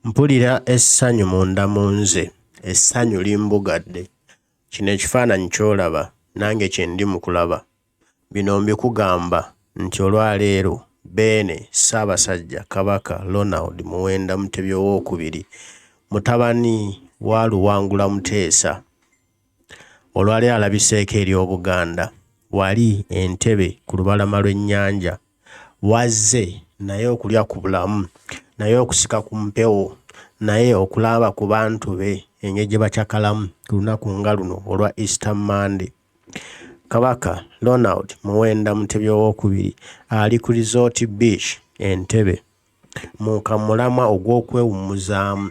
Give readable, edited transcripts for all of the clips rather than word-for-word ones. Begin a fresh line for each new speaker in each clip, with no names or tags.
Mpulira essanyu munda mu nze, essanyu limbugadde. Kino ekifaananyi ky'olaba nange kye ndi mu kulaba. Bino mbikugamba nti olwaleero Beene Ssaabasajja Kabaka Ronald Muwenda Mutebi Owookubiri mutabani wa Luwangula Muteesa olwaleero alabiseeko eri Obuganda wali e Ntebe ku lubalama lw'ennyanja. Wazze naye okulya ku bulamu, naye okusika ku mpewo, naye okulaba ku bantu be engeri gye bacakalamu ku lunaku nga luno olwa Easter Monday. Kabaka Ronald Muwenda Mutebi Owookubiri ali ku Resort Beach e Ntebe mu kamulamwa ogw'okwewummuzaamu,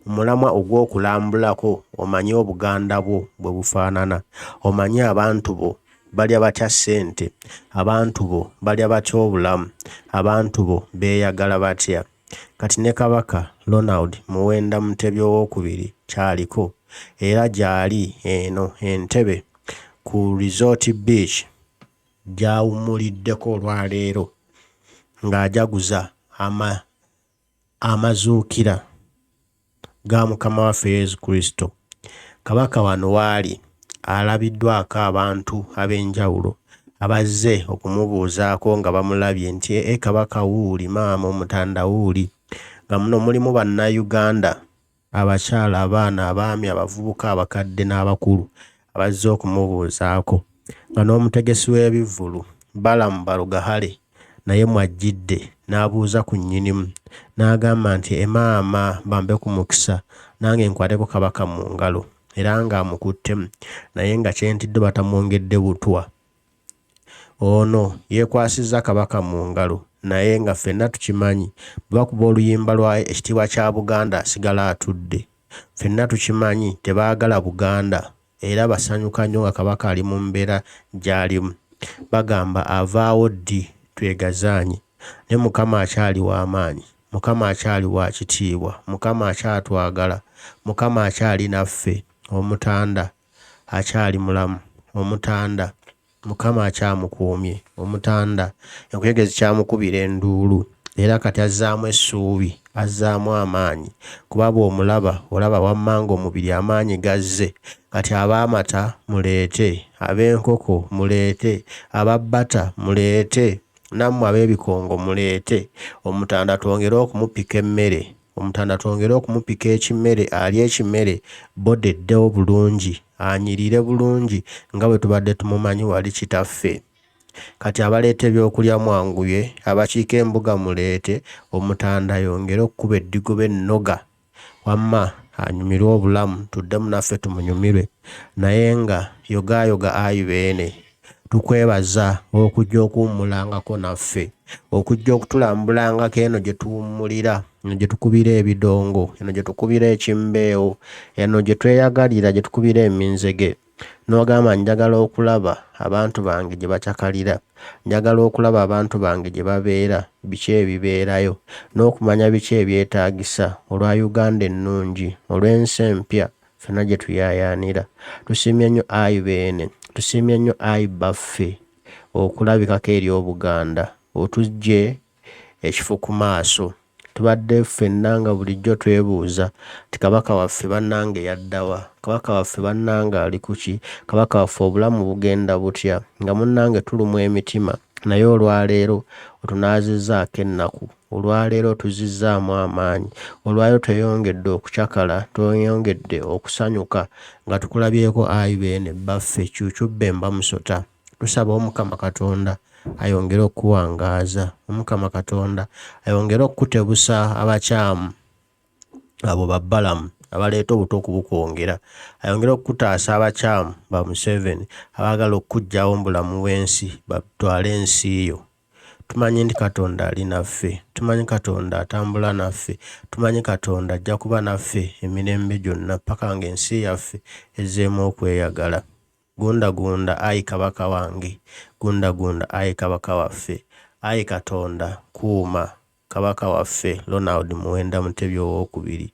mu mulamwa ogw'okulambulako omanye Obuganda bwo bwe bufaanana, omanye abantu bo balya batya ssente, abantu bo balya batya obulamu, abantu bo beeyagala batya. Kati ne Kabaka Ronald Muwenda Mutebi Owookubiri ky'aliko era gy'ali eno e Ntebe ku Resort Beach gy'awummuliddeko olwaleero ng'ajaguza amazuukira ga Mukama waffe Yesu Kristo. Kabaka wano w'ali alabiddwako abantu ab'enjawulo abazze okumubuuzaako nga bamulabye nti ee Kabaka wuuli, maama Omutanda wuuli, nga muno mulimu Bannayuganda abakyala, abaana, abaami, abavubuka, abakadde n'abakulu abazze okumubuuzaako nga n'omutegesi w'ebivvulu Balaam Barugahare naye mw'ajjidde n'abuuza ku nnyinimu n'agamba nti e maama bampe ku mukisa nange nkwateko Kabaka mu ngalo era ng'amukuttemu naye nga kye ntidde batamwongedde butwa. Ono yeekwasizza Kabaka mu ngalo naye nga ffenna tukimanyi bwe bakuba oluyimba lwa Ekitiibwa kya Buganda asigala atudde. Ffenna tukimanyi tebaagala Buganda era basanyuka nnyo nga Kabaka ali mu mbeera gy'alimu. Bagamba avaawo ddi twegazaanye naye Mukama akyali wa maanyi, Mukama akyali wa kitiibwa, Mukama akyatwagala, Mukama akyali naffe. Omutanda akyali mulamu, Omutanda Mukama akyamukuumye, Omutanda enkuyege zikyamukubira enduulu era kati azzaamu essuubi, azzaamu amaanyi kuba bw'omulaba olaba wamma ng'omubiri amaanyi gazze. Kati ab'amata muleete, ab'enkoko muleete, aba bbata muleete, nammwe ab'ebikongo muleete, Omutanda twongere okumupika emmere. Omutanda twongere okumupika ekimere alye ekimere body eddewo bulungi anyirire bulungi nga bwe tubadde tumumanyi wali kitaffe. Kati abaleeta ebyokulya mwanguye, abakiika embuga muleete, Omutanda ayongere okukuba eddigoba ennoga wamma anyumirwe obulamu tuddemu naffe tumunyumirwe naye nga yogaayoga ayi Beene. Tukwebaza okujja okuwummulangako naffe, okujja okutulambulangako eno gye tuwummulira, eno gye tukubira ebidongo, eno gye tukubira ekimbeewo, eno gye tweyagalira, gye tukubira eminzege. N'ogamba njagala okulaba abantu bange gye bacakalira, njagala okulaba abantu bange gye babeera, biki ebibeerayo, n'okumanya biki ebyetaagisa olwa Uganda ennungi, olw'ensi empya ffenna gye tuyaayaanira. Tusiimye nnyo ayi Beene, tusiimye nnyo ayi Bbaffe okulabikako eri Obuganda, otuggye ekifo ku maaso. Tubadde ffenna nga bulijjo twebuuza nti Kabaka waffe bannange yadda wa? Kabaka waffe bannange ali ku ki? Kabaka waffe obulamu bugenda butya? Nga munnange tulumwa emitima naye olwaleero otunaazizzaako ennaku. Olwaleero otuzizzaamu amaanyi. Olwaleero tweyongedde okucakala, tweyongedde okusanyuka nga tukulabyeko ayi Beene Bbaffe Cuucu Bbemba Musota. Tusaba Omukama Katonda ayongere okukuwangaaza. Omukama Katonda ayongere okukutebusa abakyamu abo ba Balamu abaleeta obutwa okubukwongera. Ayongere okukutaasa abakyamu ba Museveni abaagala okukuggyawo mu bulamu bw'ensi batwale ensi yo. Tumanyi nti Katonda ali naffe. Tumanyi Katonda atambula naffe. Tumanyi Katonda ajja kuba naffe emirembe gyonna paka ng'ensi yaffe ezzeemu okweyagala. Gundagunda ayi Kabaka wange, gundagunda ayi Kabaka waffe. Ayi Katonda kuuma Kabaka waffe Ronald Muwenda Mutebi Owookubiri.